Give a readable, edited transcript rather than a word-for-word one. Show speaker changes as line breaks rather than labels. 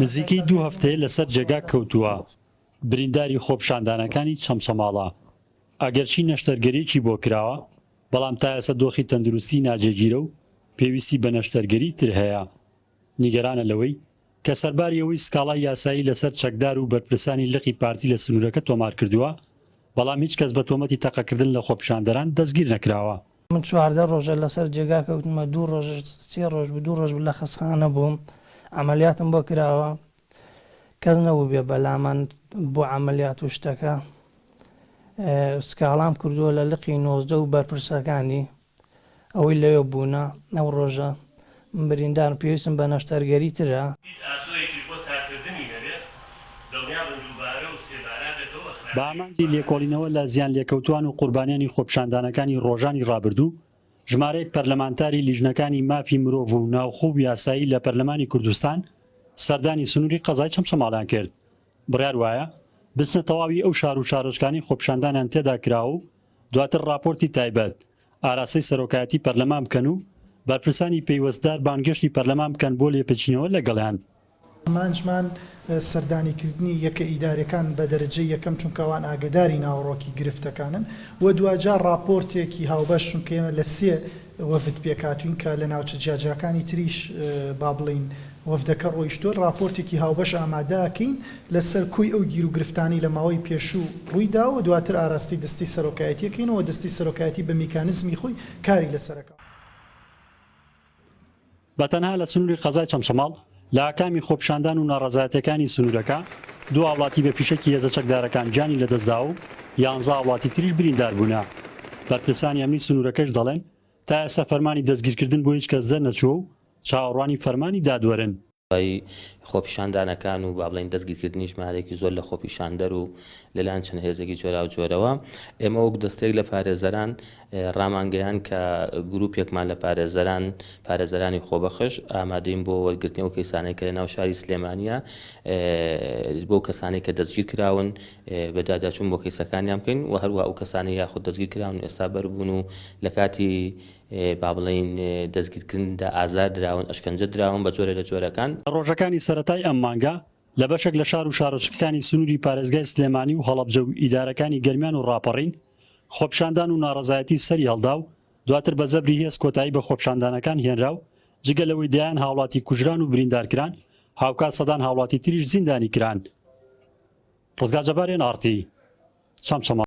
نزیکەی دوو هەفتەیە لەسەر جێگا کەوتووە، برینداری خۆپیشاندانەکانی چەمچەماڵە، ئەگەرچی نەشتەرگەریی بۆ کراوە، بەڵام تا ئێستا دۆخی تەندروستی ناجێگیرە و پێویستی بە نەشتەرگەری تر هەیە. نیگەرانە لەوەی کە سەرباری ئەوەی سکاڵای یاسایی لەسەر چەکدار و بەرپرسانی لقی پارتی لە سنوورەکە تۆمار کردووە، بەڵام هیچ کەس بە تۆمەتی تەقەکردن لە خۆپیشاندەران دەستگیر نەکراوە.
من 14 ڕۆژە لەسەر جێگا کەوتمە دوو ڕۆژ سێ ڕۆژ بوو دوو ڕۆژ بوو لە خەستخانە بووم عەمەلیاتم بۆ کراوە کەس نەبوو بێ بەلامان بۆ عەمەلیات و شتەکە سکاڵام کردووە لە لقی 19 و بەرپرسەکانی ئەوەی لەوێ بوونە ئەو ڕۆژە من بریندارم پێویستم بە نەشتەرگەری ترە.
هیچ ئاسۆیەکیش بۆ چاککردنی نەبێت، دڵنیابن دووبارە و سێبارە بێتەوە
بە
خراپتریش
ئامانجی لێکۆڵینەوە لە زیانلێکەوتووان و قوربانیانی خۆپیشاندانەکانی ڕۆژانی ڕابردوو، ژمارەیەک پەرلەمانتاری لیژنەکانی مافی مرۆڤ و ناوخۆ و یاسایی لە پەرلەمانی کوردستان سەردانی سنووری قەزای چەمچەماڵیان کرد. بڕیار وایە بچنە تەواوی ئەو شار و شارۆچکانەی خۆپیشاندانیان تێدا کراوە و دواتر ڕاپۆرتی تایبەت ئاراستەی سەرۆکایەتی پەرلەمان بکەن و بەرپرسانی پەیوەستدار بانگهێشتی پەرلەمان بکەن بۆ لێپێچینەوە لەگەڵیان.
ئامانجمان سەردانیکردنی یەکە ئیداریەکان بە دەرەجەی یەکەم چونکە ئەوان ئاگەداری ناوەڕۆکی گرفتەکانن و دواجار ڕاپۆرتێکی هاوبەش چونکە ئێمە لە سێ وەفد پێکهاتووین کە لە ناوچە جیاجیاکانی تریش با بڵێین وەفدەکە ڕۆیشتووە ڕاپۆرتێکی هاوبەش ئامادە ئەکەین لەسەر کۆی ئەو گیروگرفتانەی لە ماوەی پێشوو ڕوویداوە و دواتر ئاراستەی دەستەی سەرۆکایەتی ئەکەین و دەستەی سەرۆکایەتی بە میکانزمی خۆی کاری لەسەر ئەکا.
بە تەنها لە سنووری قەزای چەمچەماڵ لە ئاکامی خۆپیشاندان و ناڕەزایەتیەکانی سنوورەکە دوو هاوڵاتی بە فیشەکی هێزە چەکدارەکان گیانی لەدەستداوە و یانزە هاوڵاتی تریش بریندار بوونە. بەرپرسانی ئەمنی سنوورەکەش دەڵێن تا ئێستا فەرمانی دەستگیرکردن بۆ هیچ کەس دەرنەچووە و چاوەڕوانی فەرمانی دادوەرن.
دوای خۆپیشاندانەکان و با بڵێین دەستگیرکردنی ژمارەیەکی زۆر لە خۆپیشاندەر و لەلایەن چەند هێزێکی جۆراوجۆرەوە، ئێمە وەک دەستەیەک لە پارێزەران ڕامانگەیاند کە گروپێکمان لە پارێزەران، پارێزەرانی خۆبەخش، ئامادەین بۆ وەرگرتنی ئەو کەیسانەی کە لەناو شاری سلێمانییە، بۆ کەسانەی کە دەستگیرکراون بەدواداچوون بۆ کەیسەکانیان بکەین و هەروەها ئەو کەسانەی یاخود دەستگیرکراون و ئێستا بەربوون و لە کاتی با بڵێین دەستگیرکردندا ئازار دراون، ئەشکەنجە دراون بە جۆرێ لە جۆرەکان.
لە ڕۆژەکانی سەرەتای ئەم مانگە لە بەشێک لە شار و شارۆچکەکانی سنووری پارێزگای سلێمانی و هەڵەبجە و ئیدارەکانی گەرمیان و ڕاپەڕین خۆپیشاندان و ناڕەزایەتی سەری هەڵدا و دواتر بە زەبری هێز کۆتایی بە خۆپیشاندانەکان هێنرا و جگە لەوەی دەیان هاوڵاتی کوژران و بریندارکران هاوکات سەدان هاوڵاتی تریش زیندانی کران. ڕزگار جەبار ئێن ئاڕ تی، چەمچەماڵ.